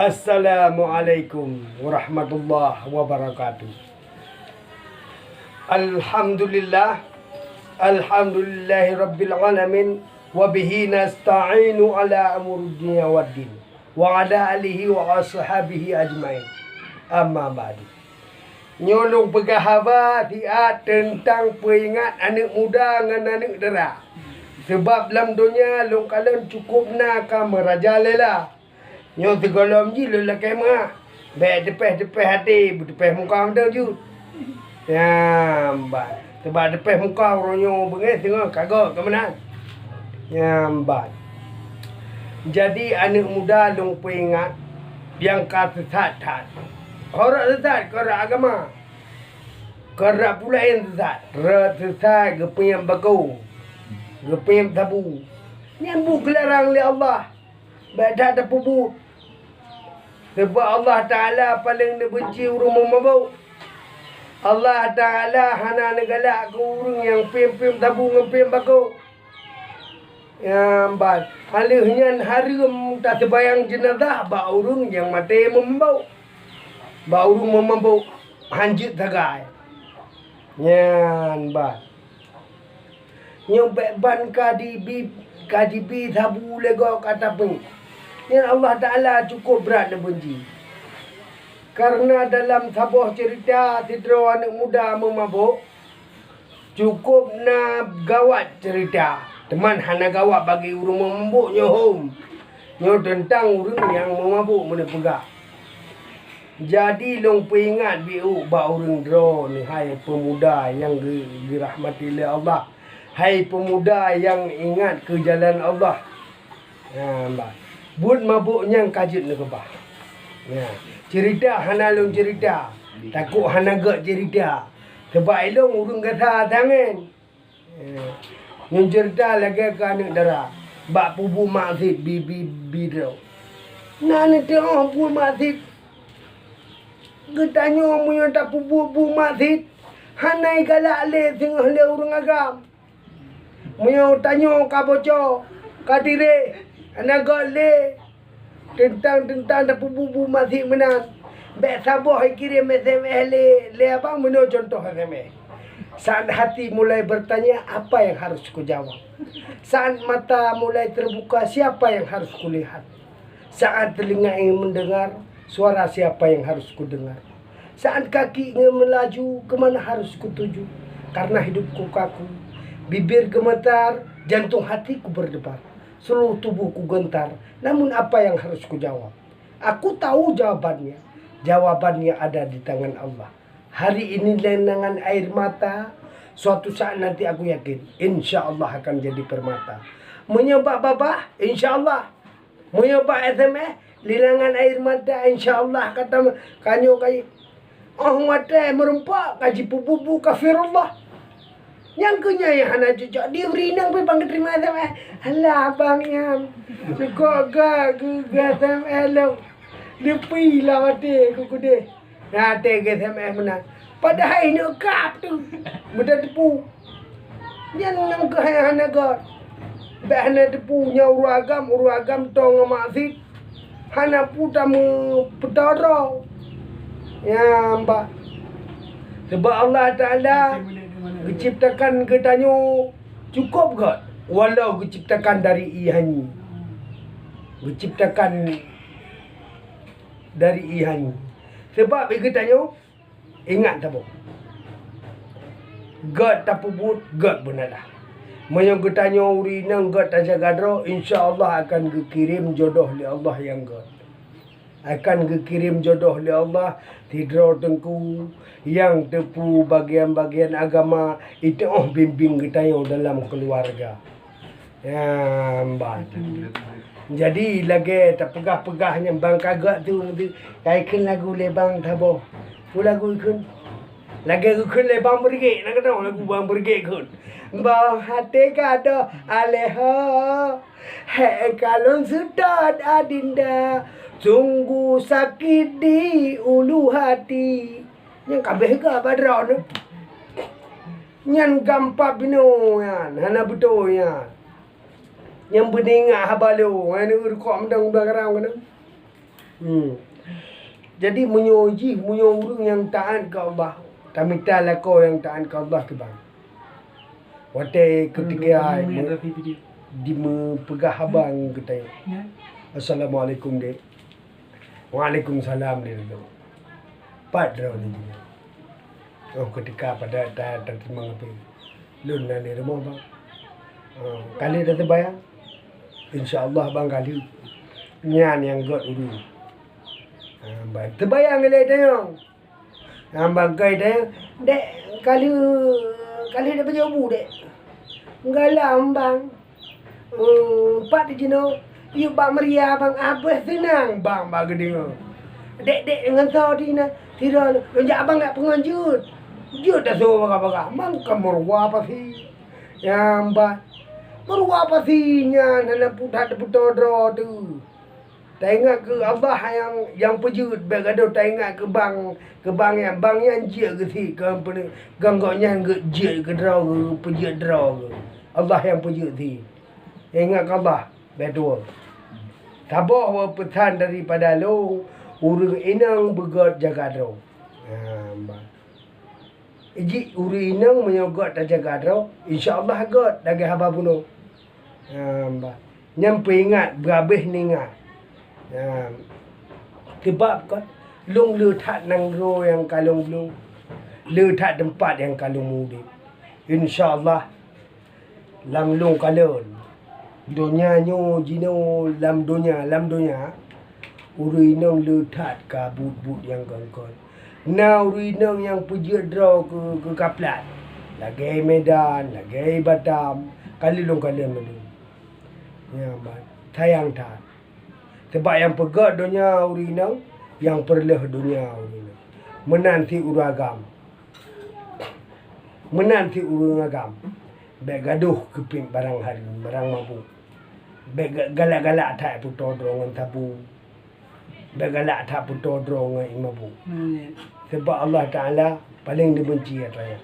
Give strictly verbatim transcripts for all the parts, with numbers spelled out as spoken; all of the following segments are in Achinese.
Assalamualaikum warahmatullahi wabarakatuh. Alhamdulillah. Alhamdulillahirabbil alamin. Wa bihi nasta'inu ala umuri dunya waddin. Wa ala alihi wa ashabihi ajmain. Amma ba'du. Nyoe lôn peugah haba siat teuntang peuingat aneuëk muda ngon aneuëk dara. Sabab lam donya lôn kalon cukôp na ka meurajalela. Nyoe sigohlom jih lôn lakée meuah. Bék teupéh-teupéh até, beuteupéh muka mantong jeuet. Nyan ban. Sabab teupéh muka uroe nyoe beungéh singoh ka gét keu meunan. Nyan ban. Jadi aneuëk muda lôn peuingat nyang ka seusat that. Keu rot seusat, keu rot agama. Keu rot peue laén seusat. Rot seusat geupeuék bako. Geupeuék sabu. Nyan buet geularang lé Allah. Bék that tapeubuet. Sabab Allah Taala paleng neubeunci ureuëng meumabök. Allah Taala hana neugalak keu ureuëng nyang peuék-peuék sabu ngon peuék bako. Nyan ban. Ka lheueh nyan hareuem taseumbahyang jeunazah bak ureuëng nyang maté meumabök. Bak ureuëng meumabök hanjeuet sagai. Nyan ban. Nyoe bék ban ka jibi, ka jibi sabu lé gob ka tapeuék. Nyan Allah Taala cukôp brat neubeunci. Kareuna dalam saboh ceurita sidroe aneuëk muda meumabök, cukôp na gawat ceurita, teuma hana gawat bagi ureuëng meumabök nyoe hom. Nyoe teuntang ureuëng nyang meumabök meuneupeugah. Jadi lôn peuingat biôk bak ureuëng droeneuh, hai peumuda nyang geu-, geurahmati lé Allah, hai peumuda nyang ingat keu jalan Allah. Nyan ban. Buet mabök nyan ka jeuet neukeubah. Nyan, ceurita hana lôn ceurita, takot hana gét ceurita. Sabab ilôn ureuëng gata tangen. Eh, nyoe ceurita lagée keu aneuëk dara bak peubuet maksiet bi, bi, bi droe. Na neuteuôh buet maksiet. Geutanyoe meunyoe tapeubuet buet maksiet, hana igalak lé singoh lé ureuëng agam. Meunyoe tanyoe ka bocor, ka tireh, hana gét lé, teuntang-teuntang tapeubuet-buet maksiet meunan, bék saboh ikirém S M S lé, lé abang, meunoe cuntoh S M S. Saat hati mulai bertanya, apa yang harus kujawab? Saat mata mulai terbuka, siapa yang harus kulihat? Saat telinga ingin mendengar, suara siapa yang harus kudengar? Saat kaki ingin melaju, kemana harus kutuju? Karena hidupku kaku, bibir gemetar, jantung hatiku berdebar. Seluruh tubuhku gentar, namun apa yang harus kujawab? Aku tahu jawabannya. Jawabannya ada di tangan Allah. Hari ini lenangan air mata, suatu saat nanti aku yakin, insya Allah akan jadi permata. Meunyoe bak babah, insya Allah. Meunyoe bak S M S, lenangan air mata, insya Allah, kata tanyoe kai. Óh watée meurumpok ka jipeububu kafirullah. Nyang keu nyan nyang hana cocok, di ureuëng inong pih ban geuteurimong S M S. Alah abang nyan. Cukôp gét geuh S M S lom. Leupie lam até keu keudeh. Nah, até gét S M S meunan. Padahai nyoe kap tu. Meutateupeue. Nyan nyang keuh hana gét. Bék hana teupeue nyoe ureuëng agam, ureuëng agam toe ngon maksiet. Hana peue tameupeutoro. Nyan bah. Sabab Allah Taala geuciptakan geutanyoe cukôp gét, walau geuciptakan dari ie hanyut. Geuciptakan dari ie hanyut. Sabab geutanyoe Ingat saboh, gét tapeubuet, gét beunalah. Meunyoe geutanyoe ureuëng inong gét tajaga droe, insya Allah akan geukirém jodoh lé Allah nyang gét. Akan geukirém jodoh lé Allah sidroe teungku nyang teupeu bagian-bagian agama, iteuôh bimbéng geutanyoe dalam keuluwarga. Nyan bah. Jadi lagée tapeugah-peugah nyan bang ka gét tu, meuti ka ikheun lagu lé bang saboh. Peue lagu ikheun? Lagée geukheun lé bang Beureuguek, na keudroe lagu bang Beureuguek kheun. Bah até ka doh aleh ho, hék kalon seutôt adinda, sungguh sakit di ulu hati. Nyang ka abéh gét bak droeneuh. Nyan gampang binoe nyan, hana beutôi nyan. Nyang beuneuingat haba lôn, nyan ureuëng kok meudong-meudong garang keunoe. Hmm. Jadi meunyoe jih, meunyoe ureuëng nyang taát keu Allah, tamita lakoe nyang taát keu Allah kiban. Watée keutiga dimeupeugah haba ngon geutanyoe, "Assalamualaikum, Dek." "Waalaikumsalam, Dek." Pat droeneuh jih. Oh, ketika pada ta-, tateurimong H P. "Lôn na di rumoh, Bang. Oh, ka lheueh tateubayang?" "Insya Allah, Bang, ka lheueh." Nyan nyang gét ureuëng. Ah, ban teubayang lé tanyoe. Ah, ban kai tanyoe, "Dek, ka lheueh, ka lheueh dek pajoh bu, Dek?" "Galam, Bang." "Hmm, pat jinoe?" "Yue bak meuria, Bang, abéh seunang, Bang, bak geudeungoe." "Dek, Dek, ngon soe di na?" "Sidroe, lôn jak abang jak peungon jeuet." Jeuet tasoe bagah-bagah, mangka meuruwa pasi. Nyang ba-, meuruwa pasi nyan hana putat peutoe droe teuh. Taingat keu Allah nyang, nyang peujeuet, bék gadôh taingat keu bang, keu bang nyan. Bang nyan jeuet geusit keu peue-, keu gobnyan geuh jeuet keu droe geuh, peujeuet droe geuh. Allah nyang peujeuet sit. Ingat keu Allah, bék tuwoe. Saboh peusan daripada lôn, ureuëng inong beugét jaga droe. Ha, bah. Jih ureuëng inong meunyoe gét tajaga droe, insya Allah gét lagée haba bunoe. Ha, bah. Nyan peuingat, beurabéh neuingat. Ha, sabab kon, lôn le that nanggroe nyang ka lôn bloe, le that teumpat nyang ka lôn udeb. Insya Allah, lam lôn kalon. Donya nyoe jinoe lam donya, lam donya, ureuëng inong le that ka buet-buet nyang kon-kon. Na ureuëng inong nyang peujeuet droe keu, keu kaplat, lagée Medan, lagée Batam, ka lheueh lôn kalon mandum. Nyan ban, sayang that. Sabab nyang peugét donya ureuëng inong, nyang peureuloh donya ureuëng inong. Meunan cit ureuëng agam. Meunan cit ureuëng agam, bék gadôh keupiep barang haram, barang mabök. Bék ga-, galak-galak that peutoe droe ngon sabu. Bék galak that peutoe droe ngon ié mabök. Sabab Allah Taala paleng neubeunci atra nyan.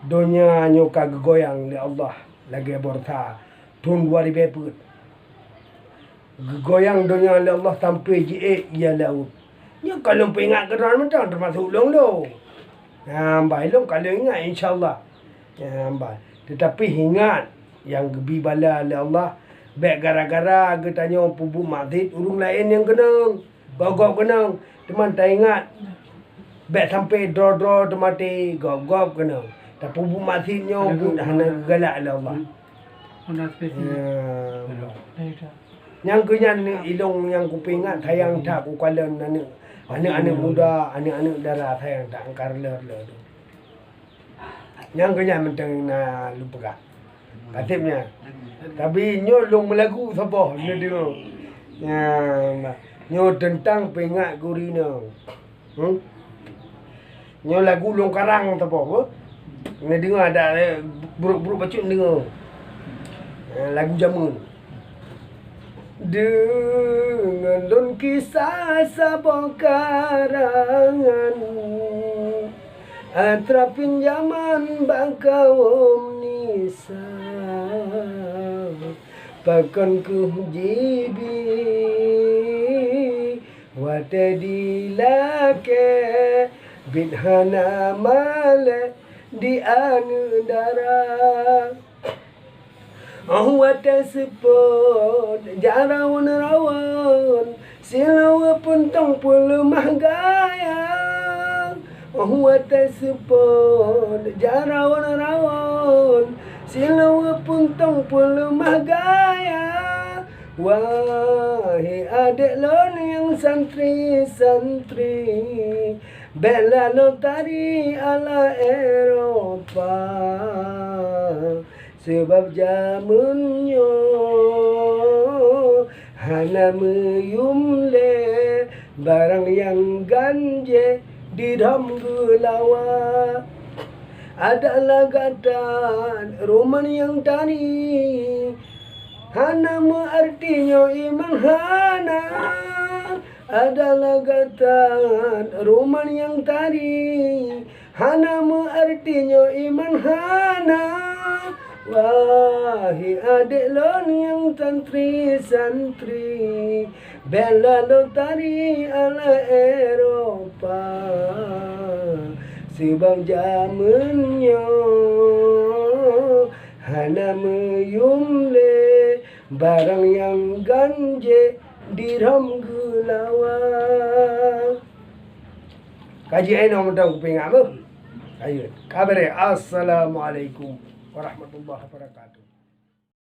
Donya nyoe ka geugoyang lé Allah lagée borsa thon dua ribée peuet. Geugoyang donya lé Allah sampoe jiék ié laôt. Nyoe ka lôn peuingat keudroe mantong, teumasok lôn lôn. Nyan ban lôn ka lôn ingat, insya Allah. Nyan ban. Teutapi ingat nyang geubi bala lé Allah, bék gara-gara geutanyoe peubuet maksiet ureuëng laén nyang keunong, gob-gob keunong. Teuma taingat, bék sampoe droe-droe teumaté, gob-gob keunong. Tapeubuet maksiet nyoe buet hana geugalak lé Allah. Nyan. Nyang keu nyan ilôn nyang kupeuingat sayang that kukalon aneuëk, aneuëk-aneuëk muda, aneuëk-aneuëk dara sayang that angkar lé-lé tu. Nyang keu nyan mantong na lôn peugah. Ka seb nyan. Tapi nyoe lôn meulagu saboh neudeungoe. Nyan, nyoe teuntang peuingat gurina. Hmm? Nyoe lagu lôn karang saboh, beuh. Neudeungoe adak, eh, brok-brok bacut neudeungoe. Eh, lagu jameun. Deungon lôn kisah saboh karangan, atra pinjaman bak kawom Nisa. Pakon keuh jibi watée dilakée, bit hana malée di aneuëk dara. Oh watée seupôt jak rawon-rawon, sileue puntông peuleumah gaya. Oh watée seupôt jak rawon-rawon, sileue puntông peuleumah gaya. Wahé adék lôn nyang santri-santri, bék laloe tari ala Eropa. Sabab jameun nyoe hana meuyuem lé barang nyang ganjé didhom geulawa. Adak lagak that ruman nyang tari, hana meuarti nyoe iman hana. Adak lagak that ruman nyang tari, hana meuarti nyoe iman hana. Wahé adék lôn nyang santri-santri, Bék laloe tari ala Eropa, seubab jamén nyoe hana meuyum lé barang nyang gan jé dirham geulawa. Kaji inoe mantong kupeuingat beuh. Ayo, kabaré. Assalamualaikum warahmatullahi wabarakatuh.